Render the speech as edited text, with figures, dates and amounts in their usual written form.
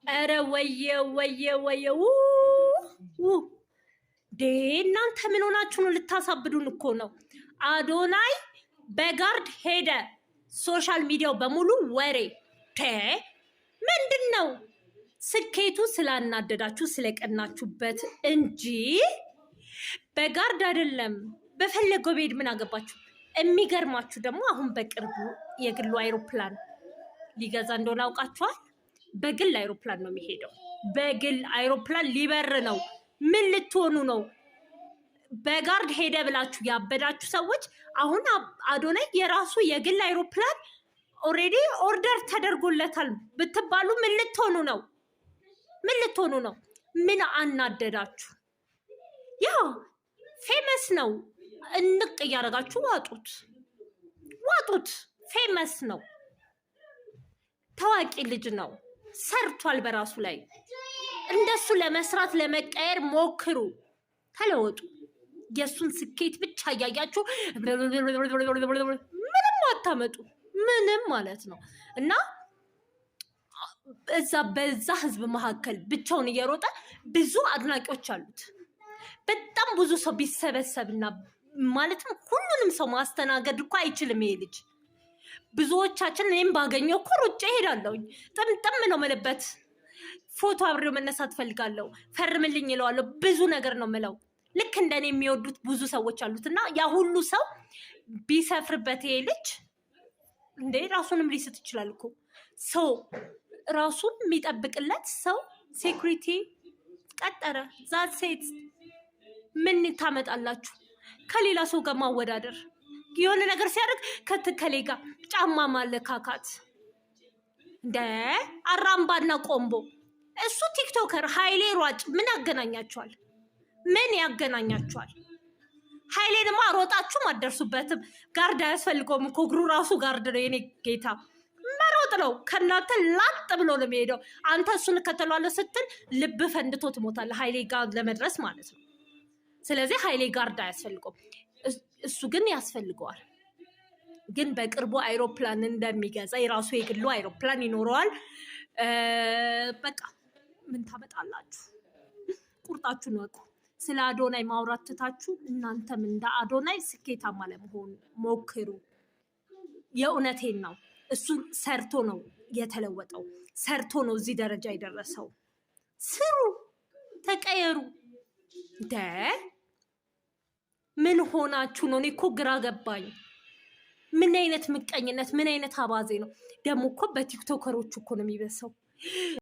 ኧረ ወየ ወየ ወየ ዴ እናንተ ምን ሆናችሁ ነው? ልታሳብዱን እኮ ነው። አዶናይ በ guard ሄደ። Social media ው በሙሉ ወሬ ምንድን ነው? ስኬቱ ስላናደዳችሁ ስለቀናችሁበት እንጂ በ guard አይደለም። በፈለገው ቤድ ምን አገባችሁ? የሚገርማችሁ ደግሞ አሁን በቅርቡ የግሉ አይሮፕላን ሊገዛ እንደሆነ አውቃችኋል። በግል አይሮፕላን ነው የሚሄደው። በግል አይሮፕላን ሊበር ነው። ምን ልትሆኑ ነው? በ guard ሄደ ብላችሁ ያበዳችሁ ሰዎች አሁን አዶናይ የራሱ የግል አይሮፕላን already order ተደርጎለታል ብትባሉ ምን ልትሆኑ ነው? ምን ልትሆኑ ነው? ምን አናደዳችሁ? ያው famous ነው። እንቅ እያደረጋችሁ ዋጡት፣ ዋጡት። Famous ነው፣ ታዋቂ ልጅ ነው። ሰርቷል በራሱ ላይ። እንደሱ ለመስራት ለመቀየር ሞክሩ፣ ተለወጡ። የእሱን ስኬት ብቻ እያያችሁ ምንም አታመጡ፣ ምንም ማለት ነው። እና እዛ በዛ ህዝብ መካከል ብቻውን እየሮጠ ብዙ አድናቂዎች አሉት። በጣም ብዙ ሰው ቢሰበሰብና ማለትም ሁሉንም ሰው ማስተናገድ እኮ አይችልም ይሄ ልጅ። ብዙዎቻችን እኔም ባገኘው እኮ ሮጬ እሄዳለሁኝ። ጥምጥም ነው የምልበት። ፎቶ አብሬው መነሳት ፈልጋለሁ፣ ፈርምልኝ እለዋለሁ። ብዙ ነገር ነው ምለው። ልክ እንደኔ የሚወዱት ብዙ ሰዎች አሉት እና ያ ሁሉ ሰው ቢሰፍርበት ይሄ ልጅ እንዴ ራሱንም ሊስት ይችላል እኮ። ሰው ራሱን የሚጠብቅለት ሰው security ቀጠረ። That's it። ምን ታመጣላችሁ? ከሌላ ሰው ጋር ማወዳደር፣ የሆነ ነገር ሲያደርግ ከትከሌ ጋር ጫማ ማለካካት እንደ አራምባና ቆምቦ። እሱ TikToker፣ ሀይሌ ሯጭ፣ ምን ያገናኛቸዋል? ምን ያገናኛቸዋል? ሀይሌንማ ሮጣችሁም አትደርሱበትም። Guard አያስፈልገውም እኮ፣ እግሩ ራሱ guard ነው። የኔ ጌታ መሮጥ ነው። ከእናንተ ላጥ ብሎ ነው የሚሄደው። አንተ እሱን እከተለዋለሁ ስትል ልብ ፈንድቶ ትሞታለህ፣ ሀይሌ ጋር ለመድረስ ማለት ነው። ስለዚህ ሀይሌ guard አያስፈልገውም። እሱ ግን ያስፈልገዋል። ግን በቅርቡ አይሮፕላን እንደሚገዛ፣ የራሱ የግሉ አይሮፕላን ይኖረዋል። በቃ ምን ታመጣላችሁ? ቁርጣችሁን እወቁ። ስለ አዶናይ ማውራት ትታችሁ እናንተም እንደ አዶናይ ስኬታማ ለመሆን ሞክሩ። የእውነቴን ነው። እሱ ሰርቶ ነው የተለወጠው፣ ሰርቶ ነው እዚህ ደረጃ የደረሰው። ስሩ፣ ተቀየሩ። እንደ ምን ሆናችሁ ነው? እኔ እኮ ግራ ገባኝ። ምን አይነት ምቀኝነት፣ ምን አይነት አባዜ ነው ደግሞ እኮ። በ TikToker ኦች እኮ ነው የሚበሰው።